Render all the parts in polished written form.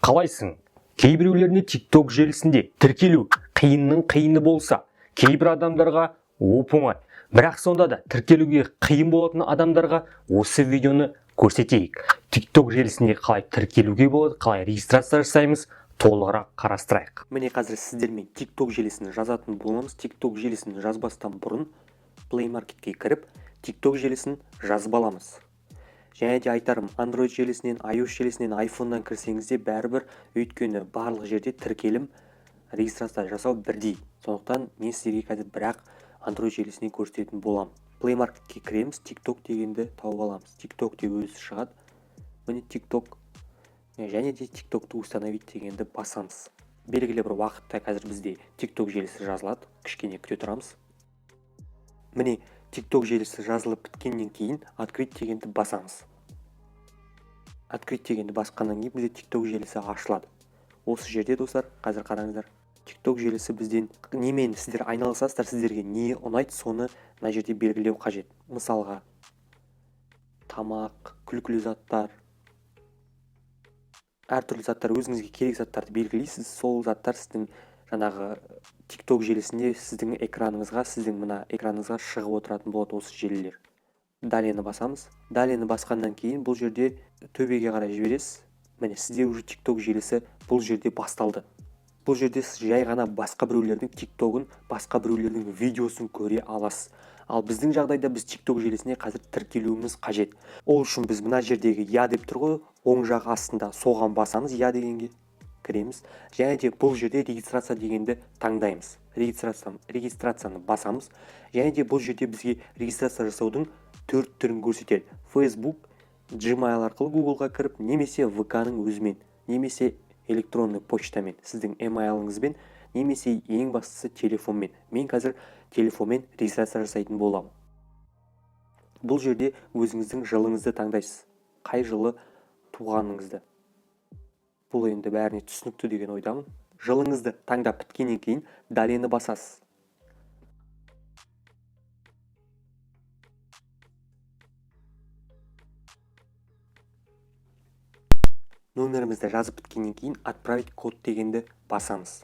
Қалайсың? Кейбіреулеріне TikTok желісінде тіркелу қиынның қиыны болса, кейбір адамдарға оп-оңай. Бірақ сонда да тіркелуге қиын болатын адамдарға осы видеоны көрсетейік. TikTok желісінде қалай тіркелуге болады, қалай регистрация жасаймыз, толығырақ қарастырайық. Міне, қазір сіздермен TikTok желісін жазатын боламыз. TikTok желісін жазбастан бұрын Play Marketке кіріп, TikTok желісін жазып аламыз. Және де айтарым, Android желісінен, iOS желісінен, iPhone'нан кірсеңіз де бәрібір, өйткені барлық жерде тіркелім, регистрация жасау бірдей. Сондықтан мен сіздерге қазір бірақ Android желісінен көрсететін боламын. Play Marketке кіреміз, TikTok дегенді тауып аламыз. TikTok деп өзі шығады. Міне, TikTok. Және де TikTokты установить дегенді басамыз. Белгілі бір уақытта қазір бізде TikTok желісі жазылады. Кішкене күте тұрамыз. Міне, TikTok желісі жазылып біткеннен кейін открыть дегенді басамыз. Открыть дегенді басқаннан кейін бізде TikTok желісі ашылады. Осы жерде, достар, қазір қараңыздар. TikTok желісі бізден немен сіздер айналысасыздар, сіздерге не ұнайды, соны мына жерде белгілеу қажет. Мысалға, тамақ, күлкілі заттар, әртүрлі заттар, өзіңізге керек заттарды белгілейсіз. Сол заттар сіздің жаңағы TikTok желісінде сіздің экраныңызға, сіздің мына экраныңызға шығып отыратын болады осы желілер. Далеені басамыз. Далеені басқаннан кейін бұл жерде төбеге қарай жібересіз. Міне, сізде уже TikTok желісі бұл жерде басталды. Бұл жерде сіз жай ғана басқа біреулердің TikTok'ын, басқа біреулердің видеосын көре аласыз. Ал біздің жағдайда біз TikTok желісіне қазір тіркелуіміз қажет. Ол үшін біз мына жердегі я деп тұр ғой, оң жақ астында, соған басамыз, я дегенге кіреміз. Және де бұл жерде регистрация дегенді таңдаймыз. Регистрацияны басамыз. Және де бұл жерде бізге регистрация жасаудың төрт түрін көрсетеді. Facebook, Gmail арқылы Google'ға кіріп, немесе ВК-ның өзімен, немесе электронный почтамен, сіздің email-ыңызбен, немесе ең бастысы телефонмен. Мен қазір телефонмен регистрация жасайтын боламын. Бұл жерде өзіңіздің жылыңызды таңдайсыз. Қай жылы туғаныңызды. Бұл енді бәріне түсінікті деген ойдамын. Жылыңызды таңдап біткеннен кейін далені басасыз. Номерімізді жазып біткеннен кейін отправить код дегенді басамыз.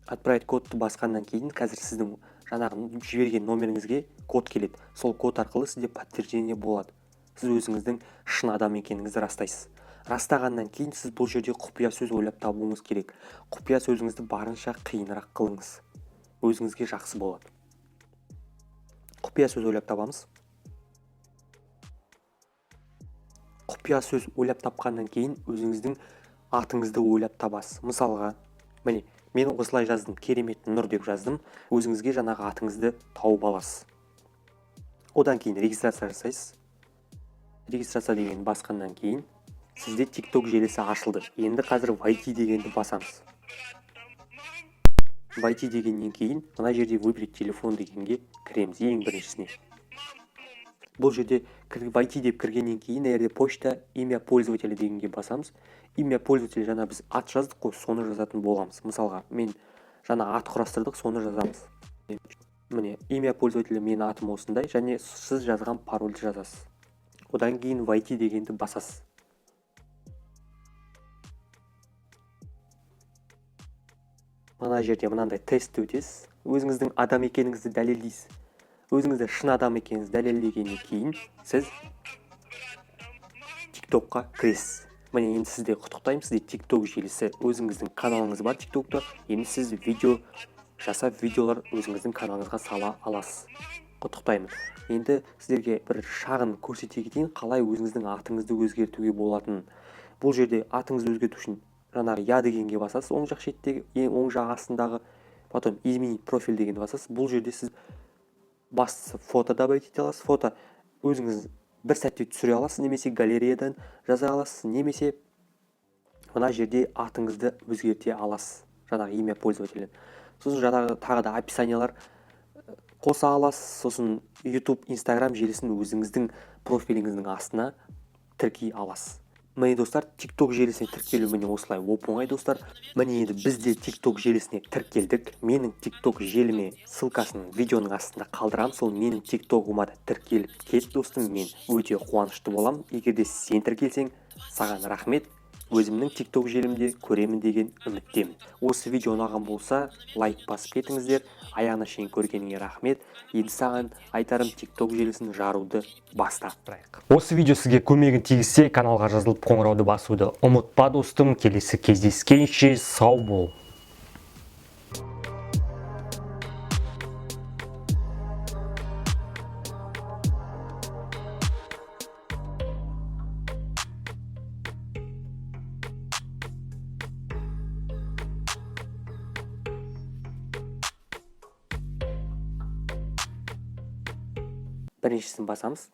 Отправить кодты басқаннан кейін қазір сіздің жаңағы жіберген номеріңізге код келеді. Сол код арқылы сізде подтверждение болады. Сіз өзіңіздің шын адам екеніңізді растайсыз. Растағаннан кейін сіз бұл жерде құпия сөз ойлап табуыңыз керек. Құпия сөзіңізді барынша қиынырақ қылыңыз. Өзіңізге жақсы болады. Құпия сөз ойлап табамыз. Құпия сөз ойлап тапқаннан кейін өзіңіздің атыңызды ойлап табасыз. Мысалға, міне, мен осылай жаздым, Керемет Нұр деп жаздым. Өзіңізге жаңағы атыңызды тауып аласыз. Одан кейін регистрация жасайсыз. Регистрация деген басқаннан кейін сізде TikTok желісі ашылды. Енді қазір войти дегенді басамыз. Войти дегеннен кейін мына жерде выбрать телефон дегенге кіреміз, ең біріншісіне. Бұл жерде войти деп кіргеннен кейін мына жерде почта, имя пользователя дегенге басамыз. Имя пользователя жаңа біз ат жаздық қой, соны жазатын боламыз. Мысалға, мен жаңа ат құрастырдық, соны жазамыз. Міне, имя пользователя, менің атым осындай, және сіз жазған парольді жазасыз. Одан кейін войти дегенді басасыз. Мына жерде мынандай тестті өтесіз. Өзіңіздің адам екеніңізді дәлелдейсіз. Өзіңізді шын адам екеніңізді дәлелдегеннен кейін сіз TikTokқа кіресіз. Міне, енді сізді құттықтаймын, сізде TikTok желісі, өзіңіздің каналыңыз бар TikTokта. Енді сіз видео жасап, видеолар өзіңіздің каналыңызға сала аласыз. Құттықтаймын. Енді сіздерге бір шағын көрсете кетейін, қалай өзіңіздің атыңызды өзгертуге болатынын. Бұл жерде атыңызды өзгерту үшін жаңағы я дегенге басасыз, оң жақ шеттегі, ең оң жақ астындағы, потом изменить профиль дегенді басасыз. Бұл жерде сіз бастысы фото добавить ете аласыз. Фото өзіңіз бір сәтте түсіре аласыз, немесе галереядан жаза аласыз, немесе мына жерде атыңызды өзгерте аласыз, жаңағы имя пользователя. Сосын жаңағы тағы да описаниялар қоса аласыз. Сосын YouTube, Instagram желісін өзіңіздің профиліңіздің астына тіркей аласыз. Міне, достар, TikTok желісіне тіркелу міне осылай оп-оңай, достар. Міне, енді біз де TikTok желісіне тіркелдік. Менің TikTok желіме ссылкасын видеоның астында қалдырамын. Сол менің TikTok'ыма да тіркеліп кет, достым. Мен өте қуанышты боламын, егер де сен тіркелсең. Саған рахмет. Өзімнің TikTok желімде көремін деген үміттемін. Осы видео ұнаған болса, лайк басып кетіңіздер. Аяғына шейін көргеніңе рахмет. Енді саған айтарым: TikTok желісін жаруды баста. Осы видео сізге көмегін тигізсе, каналға жазылып, қоңырауды басуды ұмытпа, достым. Келесі кездескенше сау бол. Біріншісін басамыз.